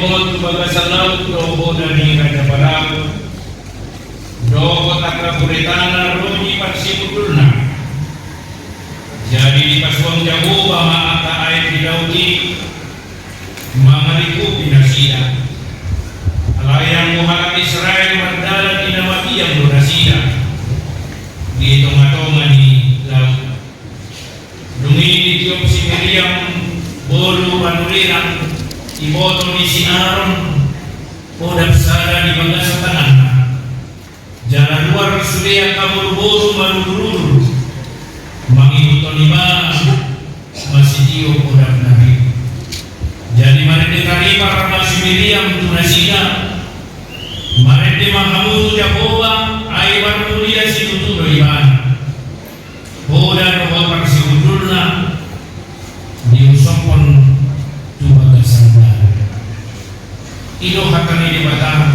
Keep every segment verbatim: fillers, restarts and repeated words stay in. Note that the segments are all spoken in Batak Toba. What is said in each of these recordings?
Dohot tu bagasan laut do poda ni Raja Palau dohot angka buretana ro di parsibundulna. Jadi dipasuang Jahowa ma angka aek di laut i mangalingkupi nasida. Alai anggo halak Israel mardalan di na mabiang do nasida di tongatonga ni laut. Dung i ditiop si Miriam boru panurirang, iboto ni si Aron, podap sada di bagasan tanganna. Jala ruar sude angka boruboru marudurudur mangihuthon ibana, masitiop podapna be. Jadi marende taripar ma si Miriam tu nasida, marende ma hamu tu Jahowa, ai marmulia situtu do ibana. Poda dohot parsibundulna diusophon tu bagasan dalan. I do hata ni Debata,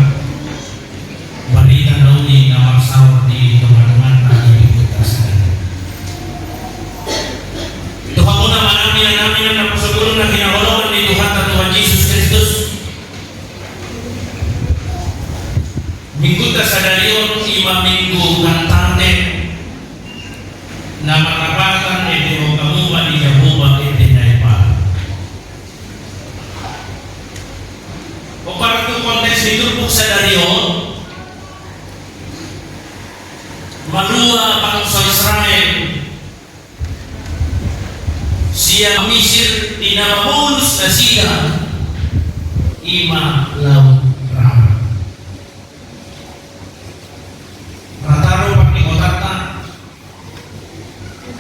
barita na uli na marsaor di tongantonganta di Minggunta sadari. Tu hamuna amanami, inanami, na naposobulung na hinaholongan ni Tuhanta Tuhan Jesus Kristus, Minggunta sadari on i ma Minggu Kantate, na marlapatan ende hot hamu ma di Jahowa ende na imbaru. Hombar tu konteks ni turpuk sadari on, malua bangso Israel sian Misir di na mamolus nasida, i ma Laut Rama. Rata do partingkotanta,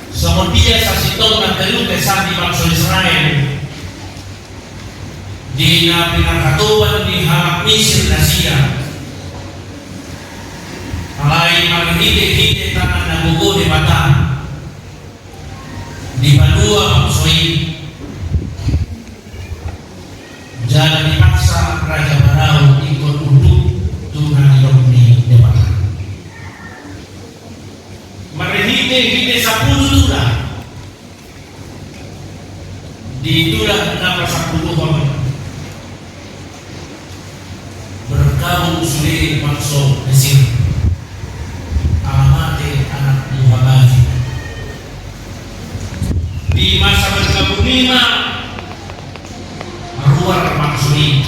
songon dia sasintongna keluh kesah ni bangso Israel di na pinarhatoban ni halak Misir nasida. Alai marhitehite tangan na gogo Debata, dipalua bangso i. Jala dipaksa Raja Parao ingkon unduk tu na nidok ni Debata. Marhitehite sampulu tulah. Di tulah na pasampuluhon bergabung sude bangso Mesir. Ala mate anak buha baju. Di masa bergabung i ma ruar bangso i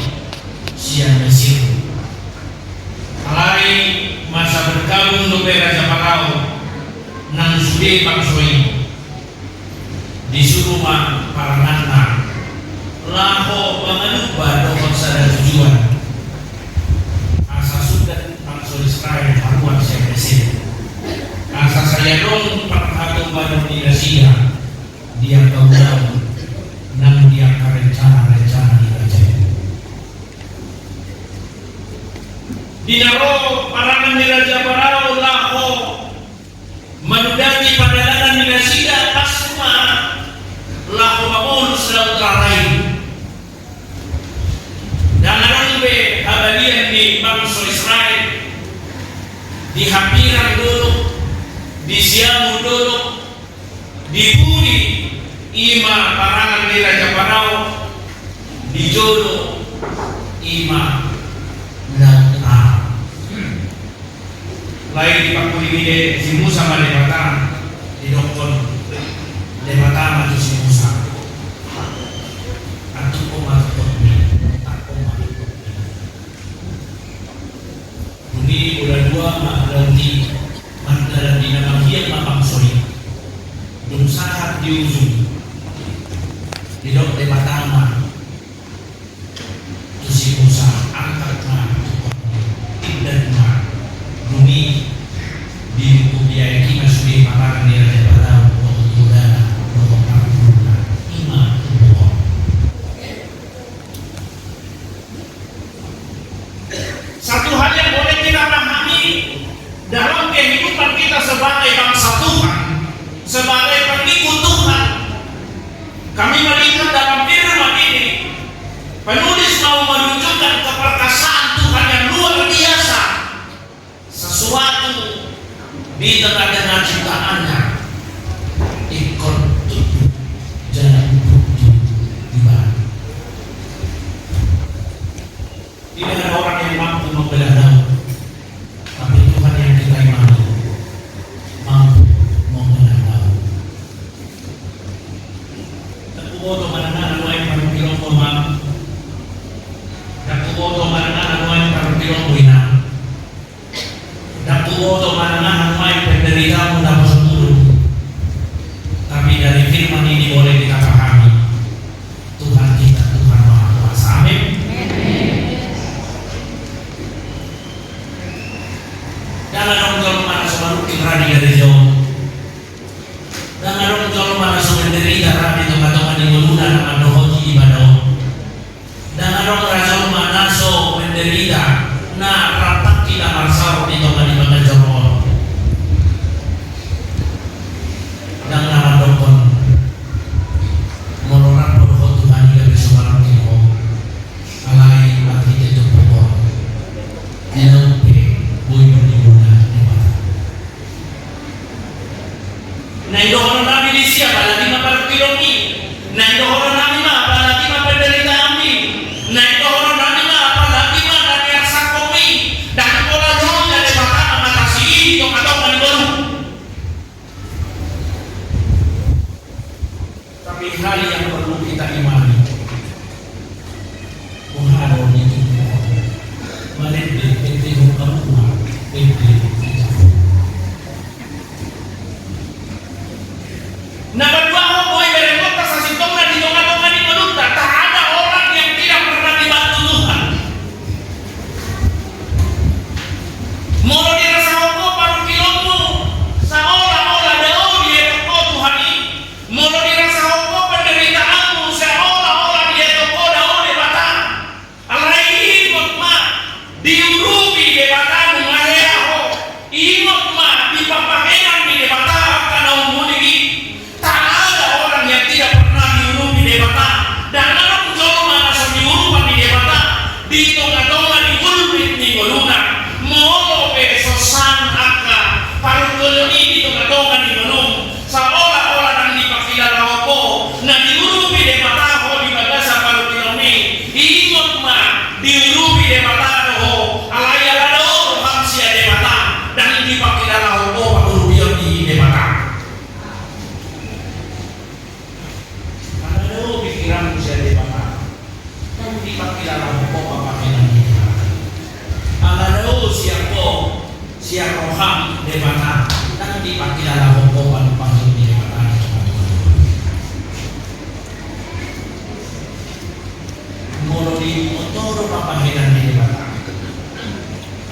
sian Mesir. Alai masa bergabung dope Raja Parao nang sude bangso i. Disuru ma paranganna laho mangalumba dohot sada tujuan, asa suda bangso Israel haruar sian Mesir. Asa sai adong parhatobanon ni nasida di angka ulaon nang di angka rencana-rencana ni raja i. Di na ro parangan ni Raja Parao laho manudati pardalanan ni nasida, pas ma laho mamolus Laut Rara i. Ndang adong be habalian ni bangso Israel, di hambirang dolok, di siamun dolok, di pudi, i ma parangan ni Raja Parao, di jolo, i ma Laut Rara. Alai dipangkulingi si Musa ma Debata, didokkon Debata ma tu si Musa: Antungkon ma tongtongmi, antungkon ma tongtongmi. Dung i pola dua ma laut i, mardalan di na mabiang ma bangso i. Dung sahat di ujung, didok Debata ma tu si Musa: Angkat ma tongtongmi, tindan ma. Dung i diungkupi aek i ma sude parangan ni Raja Parao dohot godana dohot parpuduna, i ma tubu on. Satu hal yang boleh kita pahami dalam kehidupan kita sebagai bangsa Tuhan, sebagai pengikut Tuhan, kami melihat dalam firman ini, penulis mau menunjukkan keperkasaan Tuhan yang luar biasa. Sesuatu di tengah-tengah ciptaannya ingkon tunduk jala unduk tu Ibana. Huboto manang aha nuaeng parungkilonmu, Amang. Ndang huboto manang aha nuaeng parungkilonmu, Inang. Ndang huboto manang aha nuaeng penderitaanmu, naposo ni ngolum. Tapi dari firman ini boleh kita pahami, Tuhan kita Tuhan Maha Kuasa. Amin. Ndang adong jolma na so manungkil ra di gareja on. Ndang adong jolma na so menderita ra di tongatonga ni ngoluna na mandohoti ibadah on. Ndang adong ra jolma na so menderita na rap tangki na marsaor di tonga ni parjolo on. Ndang na mandokkon, molo rap do ho Tuhan i gabe so manungkil ho. Alai marhite turpuk on, naung pe boi do ningoluna Debata. Na nidohonon nami disi, apalagi ma parungkilon i. Na nidohonon nami ma, apalagi ma penderitaanmi. Na nidohonon nami ma, apalagi ma na niarsangkonmi. Ndang pola loja Debata na mangatasi i di tongatonga ni ngolum. Tapi hal yang perlu kita imani, boha do di turpuk on? Marende, endehon hamu ma, ende hita. Na paduahon, boi berenggonta sasintongna di tongatonga ni ngolunta. Tak ada orang yang tidak pernah dibantu Tuhan. Molo dirasahon ho parungkilonmu seolah-olah dao dietok ho Tuhan i, molo dirasahon ho penderitaanmu seolah-olah dietok ho dao Debata, alai ingot ma, diurupi Debata nunga hea ho. Ingot ma, dipapahenan di Debata angka na ummudik i. Tak ada orang yang tidak pernah diurupi Debata. Ndang adong jolma na so diurupan ni Debata di tongatonga ni gulmit ni ngoluna. Molo pe songon angka parungkilon i di tongatonga ni ngolum, seolah-olah ndang dipangkilalahon ho, na diurupi Debata ho di bagasan parungkilon i. Ingot ma, diurupi Debata do ho. Alai ala dao roham sian Debata, ndang dipangkilalahon ho pangurupion ni Debata. Ala dao pingkiranmu sian Debata, ndang dipangkilalahon ho papahenan ni Debata. Ala dao sian ho, sian roham Debata, ndang dipangkilalahon ho panumpahi ni Debata. Molo diingot ho do papahenan ni Debata,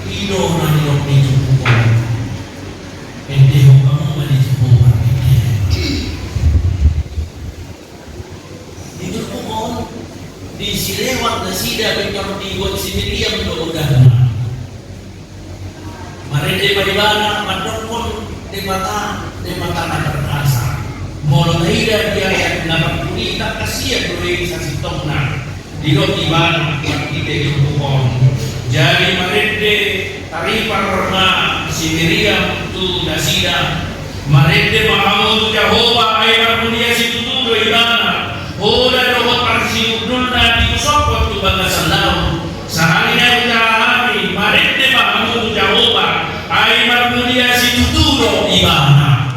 i do na nidok ni turpuk on. Endehon hamu ma di turpuk on. Di turpuk on, di silewat nasida pintor dibuat si Miriam do udahna. Marende ma ibana, mandokkon Debata, Debata na perkasa. Molo taida di ayat na parpudi, tangkas sian do i sasintongna. Didok ibana marhite turpuk on. Jadi marende taripar ma si Miriam tu nasida. Marende ma hamu tu Jahowa, ai marmulia situtu do Ibana. Hoda dohot parsiundulna diusophon tu bagasan laut. Sahali nai hujaha hami, marende ma hamu tu Jahowa, ai marmulia situtu do Ibana.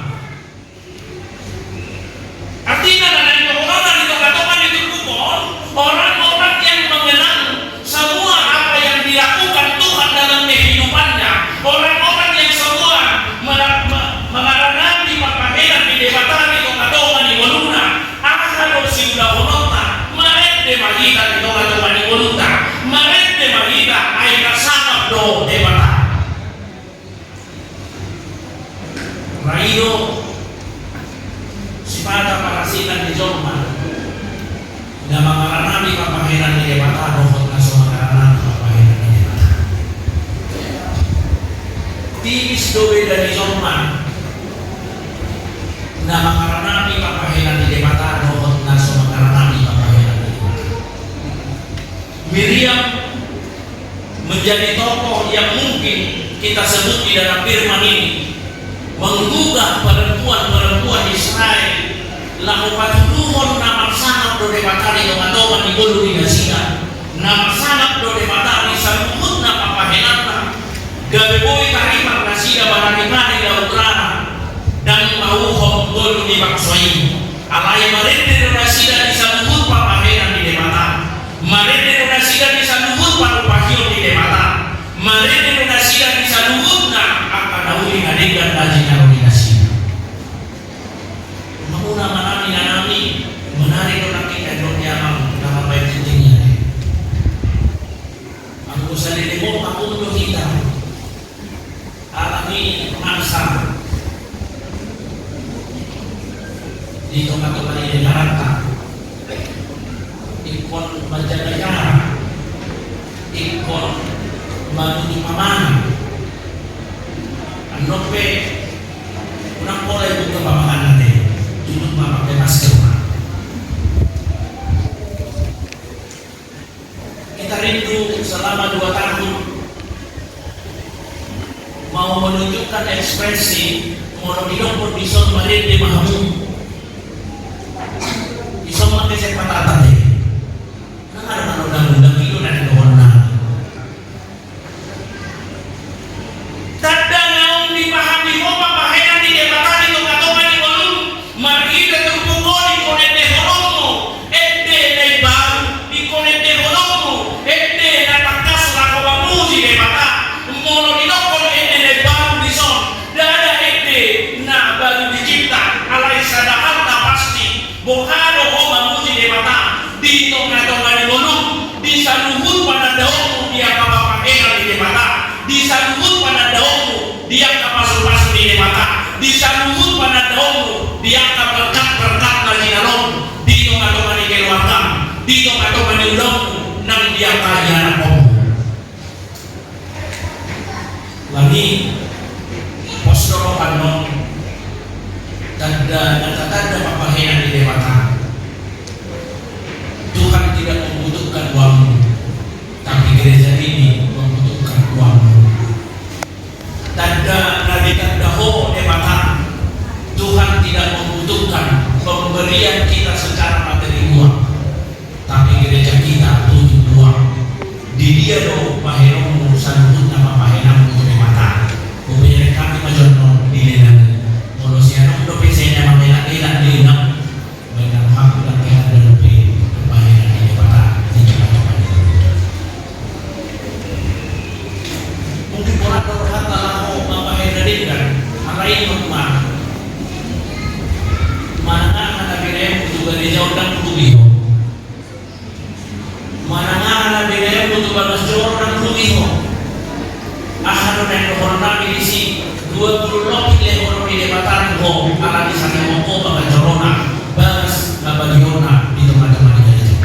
Artinya, na naeng dohononna di tongatonga ni turpuk on, orang-orang yang mengenang semua apa yang dilakukan Tuhan dalam kehidupannya, orang-orang yang semua mela-, me-, mengalami papahenan ni Debata di tongatonga ni ngoluna, aha do siulahononna? Marende ma hita di tongatonga ni ngolunta, marende ma hita, ai na sangap do Debata. Ra i do sipata parasitan ni jolma na mangaranami papahenan ni Debata dohot na so mangaranami papahenan ni Debata. Tipis do beda ni jolma na mangaranami papahenan ni Debata dohot na so mangaranami papahenan ni Debata. Miriam menjadi tokoh yang mungkin kita sebut di dalam firman ini, menggugah perempuan-perempuan Israel, laho patuduhon na marsangap do Debata di tongatonga ni ngolu ni nasida, na marsangap do Debata di saluhutna papahenanna, gabe boi taripar nasida manang i ma di laut Rama, dan mauhom ngolu ni bangso i. Alai marende do nasida di saluhut pambahenan ni Debata. Marende do nasida di saluhut parupahion ni Debata. Marende do nasida di saluhutna angka na uli na denggan na jinalo ni nasida. Hamuna amanami, inanami, menarik do nangkin na didok ni amang na mambahen tintin i. Anggo saleleng on, pahum do hita. Alani masa di tonga-tonga ni negaranta, ingkon manjaga jarak, ingkon manutup amanah. Annon pe unang pola ibuka pamangan na te, duduk ma pakai masker ma. Kita rindu selama dua tahun mau menunjukkan ekspresi, molo didokkon dison marende ma hamu. Dison ma kesempatanna te. Nang ada manundang-undang i do na didokkon na. Tanda naung dipahami ho pambahenan ni Debata di tonga-tonga ni ngolum, marhite turpuk on ingkon ende holongmu ende na imbaru, ingkon ende holongmu ende na tangkas laho mamuji Debata. Molo didokkon ende na imbaru dison, ndada ende na baru dicipta, alai sada hal na pasti. Boha do ho mamuji Debata di tonga-tonga ni ngolum, di saluhut panandaonmu di angka pambahenan ni Debata, di saluhut panandaonmu di angka pasu-pasu ni Debata, di saluhut panandaonmu di angka berkat-berkat na jinalom di tonga-tonga ni keluargam, di tonga-tonga ni ulaonmu nang di angka ianakhonmu. Alani pos do roha annon, tanda na tatanda pambahenan ni Debata. Tuhan tidak membutuhkan uangmu, tapi gereja ini membutuhkan uangmu. Tanda na ditanda ho Debata, Tuhan tidak membutuhkan pemberian kita secara materi uang. Tapi gereja kita butuh uang. Di dia do bahenonmu saluhutna pambahenanmu tu Debata? Hubereng hami ma jo annon di lelangmu. Molo sian on dope sai na mangelak-elak lelangmu, baen na rohangku ndang hea dope pambahenan ni Debata di tonga-tonga ni. Mungkin borat do rohanta laho mambahen na denggan, alai ingot ma, manang aha na binahenmu tu gareja on ndang hutubi ho. Manang aha na binahenmu tu bagas joro ndang hutubi ho. Aha do na nidokhon nami disi, dua pulu lopi lehonon ni Debata tu ho, alani sangap ho bagas jorona, bagas na badiona di tonga-tonga ni gareja.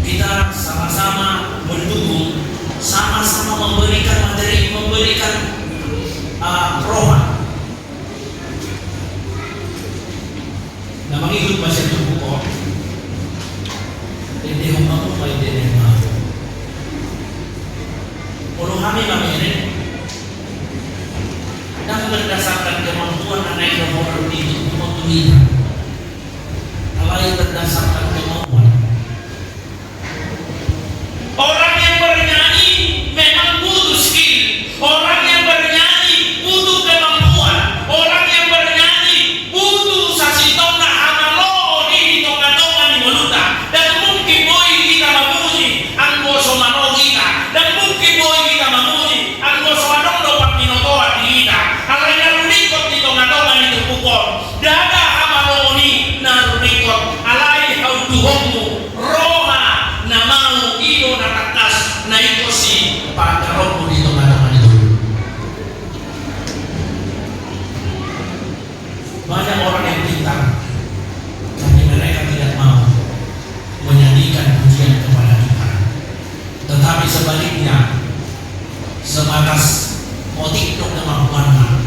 Kita sama-sama mendukung, sama-sama memberikan materi, memberikan, ah, roha. Na mangihut ma sian turpuk on, endehon hamu ma ende na imbaru. Molo hami mamereng, ndang berdasarkan kemampuan na naeng dohonon ni turpuk on tu hita, alai berdasarkan kemauan. Orang yang bernyanyi memang butuh skill. Orang yang bernyanyi butuh kemampuan. Orang yang bernyanyi butuh sasintongna hamaloon i di tonga-tonga ni ngolunta. Ndang mungkin boi hita mamuji anggo so malo hita. Ndang mungkin boi hita mamuji anggo so adong do parbinotoan di hita. Alai na ruringkot di tonga-tonga ni turpuk on, ndada hamaloon i na ruringkot, alai hauduhonmu, roha na mau, i do na tangkas na ingkon sipangaranmu di tonga-tonga ni ngolu. Banyak orang yang pintar, tapi mereka tidak mau menyanyikan pujian kepada Tuhan. Tetapi sebaliknya, sebatas otik do kemampuanna,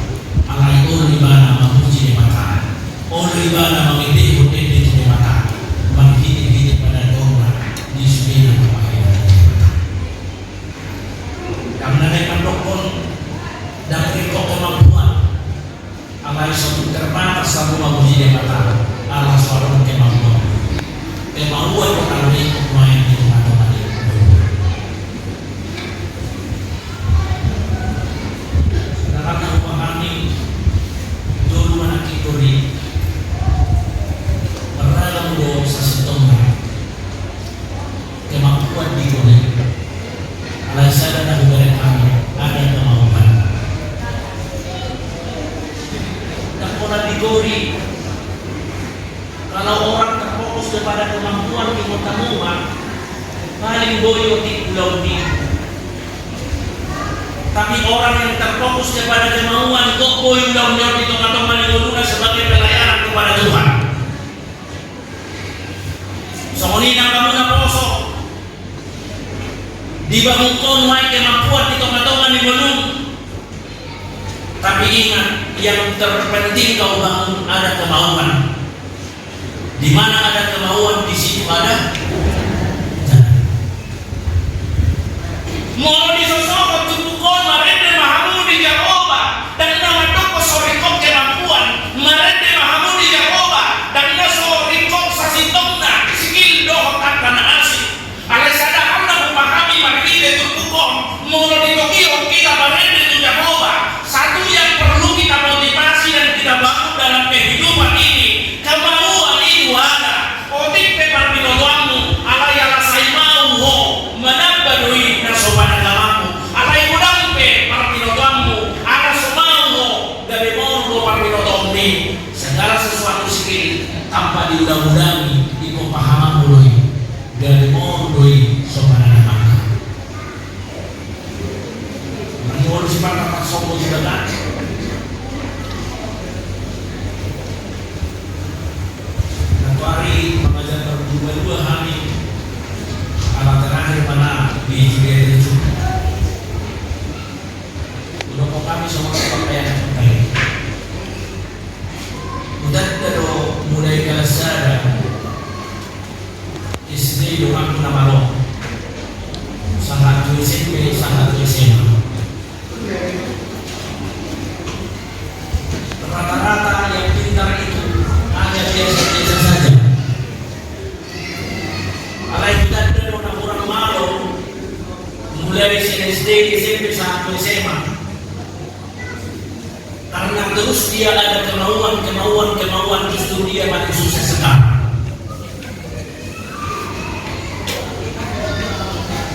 alai olo ibana mamuji Debata, olo ibana mangendehon ende tu Debata, marhite-hite panandaonna di sudena pambahenan ni Debata. Ndang na naeng mandokkon ndang ringkot kemampuan. Alai so tung terbatas hamu mamuji Debata, ala so adong kemampuan. Kemauan do na ruringkot nuaeng di tonga-tonga ni. Saudara, na hupahami, Kategori, kalau orang terfokus kepada kemampuan di kota Muma, paling boi otik ulaon i. Tapi orang yang terfokus kepada kemauan, gok boi ulaon i di tongatonga ni ngoluna sebagai pelayanan kepada Tuhan. Songon i nang hamu naposo, dibangun ho nuaeng kemampuan di tongatonga ni ngolum. Tapi ingat, yang terpenting kau bangun ada kemauan. Di mana ada kemauan, di situ ada jalan. Molo disosohon turpuk on, marende ma hamu di Jahowa, ndang na mandok so ringkot kemampuan, marende ma hamu di Jahowa, ndang na so ringkot sasintongna skill dohot angka na asing. Alai sada hal na hupahami marhite turpuk on, molo ditogihon hita marende tu Jahowa, satu yang perlu kita motivasi dan kita bangun dalam kehidupan ini, kemauan itu ada. Otik pe parbinotoanmu, alai ala sai mau ho, manamba do i na so panangamanmu. Alai godang pe parbinotoanmu, ala so mau ho, gabe moru do parbinotoanmi. Segala sesuatu skill tanpa diulang-ulangi, ingkon pahamanmu do i. Gabe moru do i so panangamanmu. Molo sipata parsombo di bagak. Satu hari pengajar berdua-dua hami, ala terakhir mana di Judea itu. Udah kok kami sama sama kayak apa ini. Udah do mulai kelas sada. S D do aku nama lo. Sahat tu S M P, sahat tu S M A. Rata-rata yang pintar itu hanya biasa-biasa saja. Alai hita do na hurang malo, mulai sian S D, S M P sahat tu S M A. Karena terus dia ada kemauan, kemauan, kemauan, justru dia makin sukses sekarang.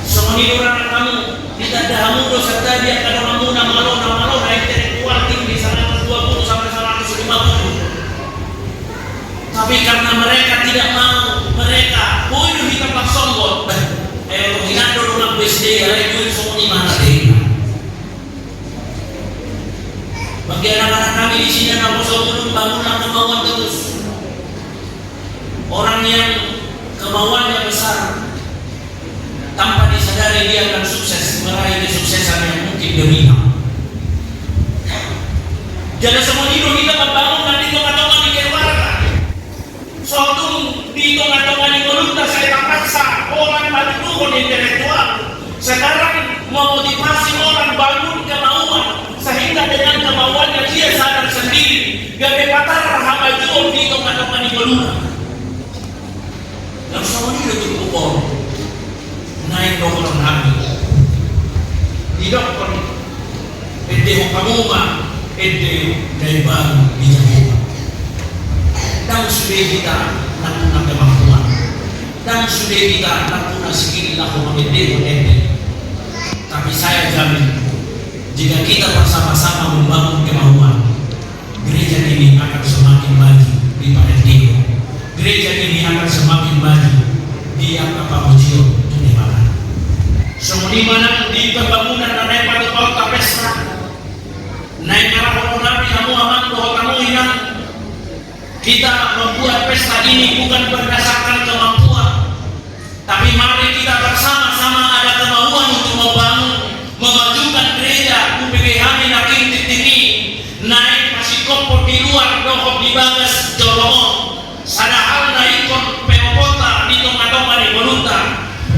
Songon i do, nang hamu, ditanda hamu do sadia angka donganmuna malo, na malo, na intelektual tinggi seratus dua puluh sampai seratus lima puluh. Tapi karena mereka tidak mau, mereka, boi do hita parsonggot. Bah, eh, inang do dongan S D, alai boi songon i mana dei. Bagi anak-anak kami di sini, naposo, bangunlah kemauan terus. Orang yang kemauannya besar, tanpa disadari dia akan sukses, meraih kesuksesan yang mungkin dia minta. Jala songon i do hita mambangun na di tongatonga ni keluarga. So tung di tongatonga ni ngolunta sai tapaksa holan patuduhon intelektual. Sekarang memotivasi orang bangun kemauan, sehingga dengan kemauannya dia sadar sendiri, gabe patar hamajuon di tongatonga ni ngoluna. Laos songon i do turpuk on. Naeng dohonon hami. Didokkon, endehon hamu ma ende na imbaru di Jahowa. Ndang sude hita nampuna kemampuan, ndang sude hita nampuna skill laho mangendehon ende. Tapi saya jamin, jika kita bersama-sama membangun kemauan, gereja ini akan semakin maju di parentio. Gereja ini akan semakin maju di angka pamujion tu Debata. Songon i ma nang di pembangunan na naeng patupaonta pesta. Naeng mangarahon hami hamu amang dohot hamu inang. Kita membuat pesta ini bukan berdasarkan kemampuan. Tapi mari kita bersama-sama ada kemauan untuk membangun, memajukan gereja U P G H nangkin tintin i, naeng pasingkophon di luar dohot di bagas joro on. Sada hal na ingkon peoponta di tongatonga ni ngolunta.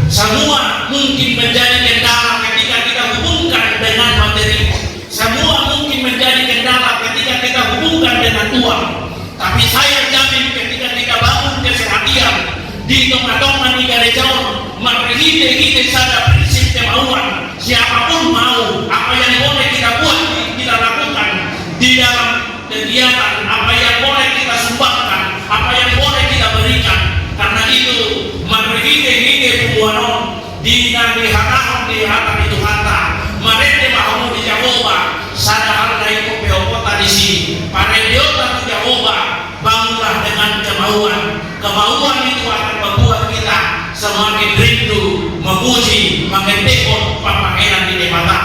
Semua mungkin menjadi kendala ketika kita hubungkan dengan materi. Semua mungkin menjadi kendala ketika kita hubungkan dengan uang. Tapi saya jamin ketika kita bangun kesehadian di tongatonga ni gareja on, marhitehite sada prinsip kemauan, siapapun mau, apa yang boleh kita buat, kita lakukan di dalam kegiatan, apa yang boleh kita sumbangkan, apa yang boleh kita berikan. Karena itu, marhitehite punguan on, di na nihatahon di hata ni Tuhanta, marende ma hamu di Jahowa, sada hal na ingkon peoponta disi, parendeonta tu mangendehon pambahenan ni Debata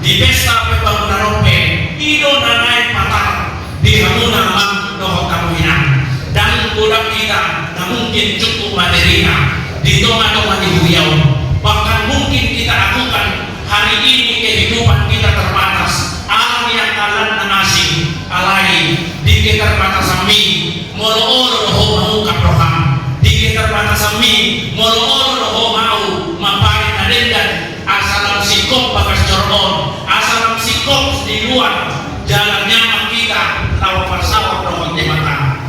di pesta pembangunan on pe, i do na naeng patar di hamuna amang dohot hamu inang. Ndang godang hita na mungkin cukup materina di tonga-tonga ni huria on. Bahkan mungkin kita akukan hari ini kehidupan kita terbatas. Ala ni angka na asing, alai di keterbatasanmi, molo olo do ho mangungkap roham, di keterbatasanmi, molo olo do ho mau mambahen na denggan, asa lam singkop bagas joro on, asa lam singkop di luar, jala nyaman hita laho marsaor dohot Debata.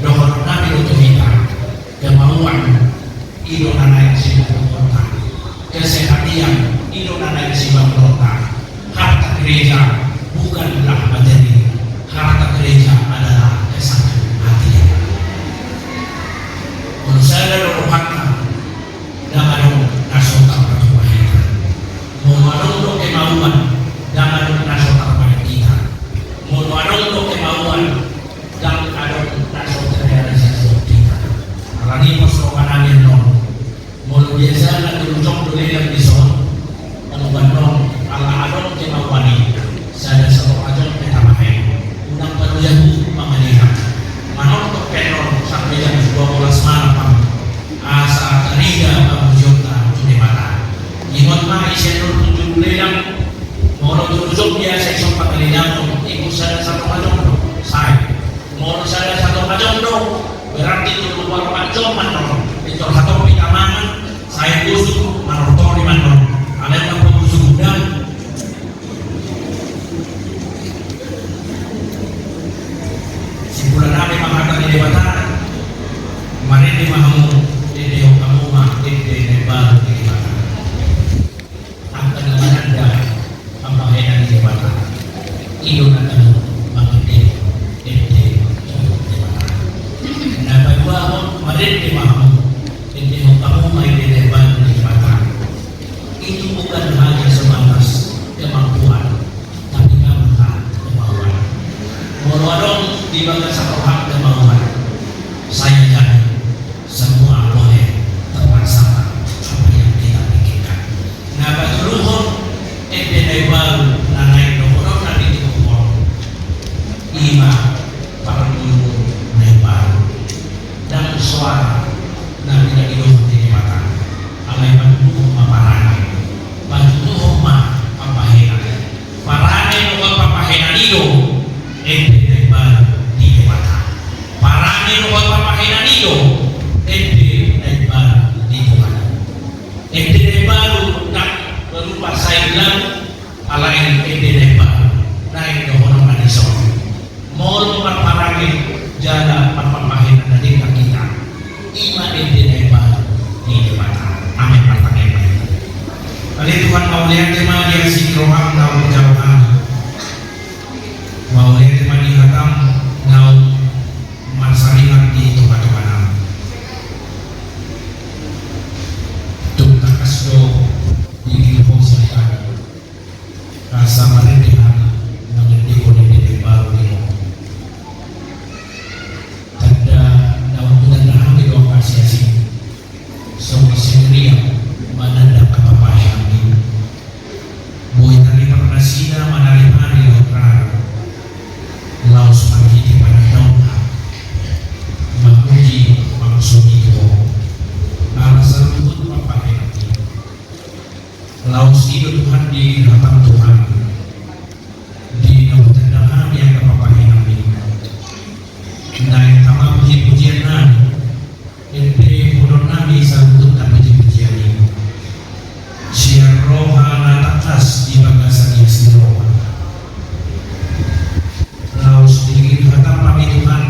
Dohononnami do tu hita, kemauan i do na naeng sibangunonta, kesehatan i do na naeng sibangunonta. Harta gereja bukanlah materi, harta gereja adalah kesehatan hati. Molo sada do rohanta, ndang adong na so tarpatupa hita. Molo adong do kemauan, ndang adong na so tarbahen hita. Molo adong do kemauan, ndang adong na so terrealisasi hita. Alani i pos rohanami annon. Molo biasana tolu jom do lelang dison, molo annon ala adong kemauan i, sada satonga jom pe tabahen. Unang palujahu mangalehon. Manortor pe annon sampe jam dua belas malam, asa tarida pamujionta tu Debata. Ingot ma, ise annon tolu jom lelang, molo tolu jom biasa ison pangalelangon, ingkon sada satonga jom do, sae. Molo sada satonga jom do, berarti tolu pulu opat jom ma annon. Pintor hatop hita mangan, sae busuk, manortor i ma annon. Alai na pamusuk udang. Simpulanami ma hata ni Debata, marende ma hamu, endehon hamu ma ende na imbaru ni Debata. Angka na mananda pambahenan ni Debata, i do na tolu mangende ende ni Debata. Na paduahon, marende ma hamu, endehon hamu ma ende na imbaru ni Debata. Itu bukan hanya sebatas kemampuan, tapi kamu tak kemauan. Molo adong di bagasan roham kemauan, saya jamin semua boleh terlaksana apa yang kita pikirkan. Na patoluhon, ende na imbaru na naeng dohononnami tu ho, i ma parngoluon na imbaru. Ndang soara na pinadidohon ni Debata, alai patuduhon ma parange, patuduhon ma pambahenan. Parange dohot pambahenan i do ende na imbaru ni Debata. Parange dohot pambahenan i do ende na imbaru ni Tuhan. Ende na imbaru ndang berupa saingan, alai ende na imbaru naeng dohononnami dison. Molo marparange jala marpambahenan na denggan hita, i ma ende na imbaru ni Debata. Amen. Martangiang ma hita. Ale Tuhan, mauliate ma di asi ni roham naung hujalo hami. Mauliate ma di hatam naung marsaringar di tongatonganami. Tung tangkas do didok ho sian hami, asa marende hami mangendehon ende na imbaru di ho. Tanda naung hutanda hami do angka siasing, songon si Miriam mananda angka pambahenanmi. Boi tariparnasida manari-nari laut rara, laos marhite panandaonna mamuji mangusoni tu ho. Ala saluhut pambahenanmi, laos i do Tuhan di hatam Tuhan, di na hutanda hami angka pambahenanmi, naeng tama pujipujiannami. Ende dohononnami saluhutna pujipujian i sian roha na tangkas di bagasan ias ni roha. Laos diringkot hatam hami Tuhan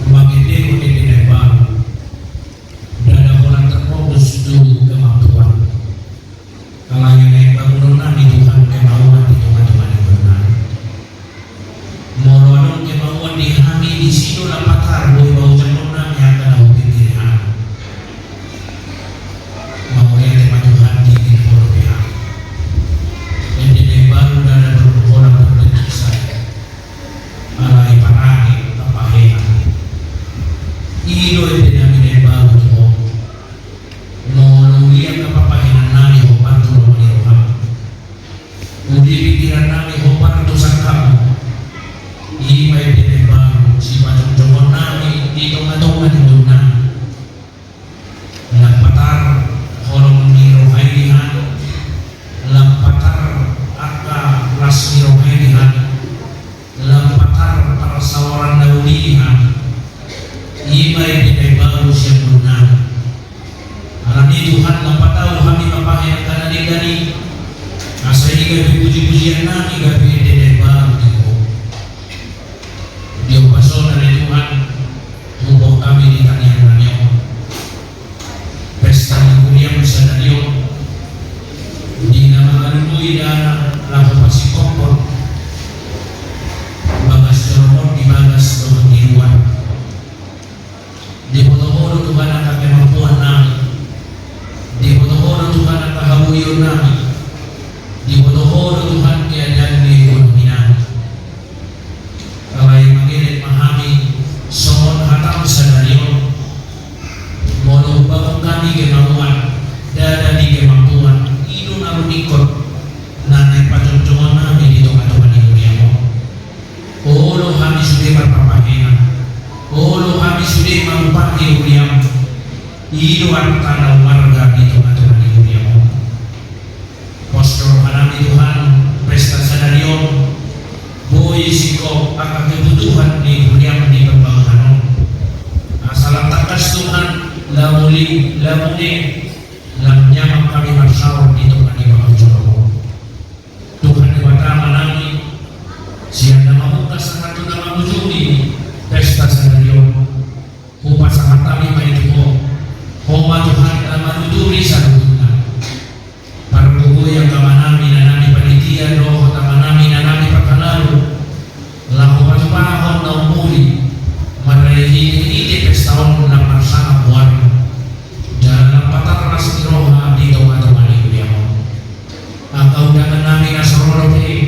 mangendehon ende na imbaru. Ndada holan terfokus tu kemampuan. Alai sadari on, molo hubangun hami hamagoan, ndada di hamagoan, i do na rumingkot na naeng pajongjongonnami di tongatonga ni huriam on. Olo hami sude marpapahean, olo hami sude mangupahi huriam, i do arta na umarga di tongatonga ni huriam on. Pos do rohanami Tuhan, pesta sadari on boi singkop angka kebutuhan ni huriam di pembangunan on. Asa lam tangkas Tuhan, lam uli, lam une, lam nyaman hami marsaor di tonga ni pangunjuran on. Tuhan Debata Amanami, sian na mamungka sahat tu na mangujungi pesta sadari on, hupasahat hami ma i tu Ho. Ho ma Tuhan na manuturi saluhutna. Pargogoi angka amanami inanami panitia dohot amanami inanami parhalado, laho patupahon na umuli, marhite-hite pesta on lam marsangap goarna, jala lam patarlas ni roha di tongatonga ni huriam on. Angka undangannami na so ro dope,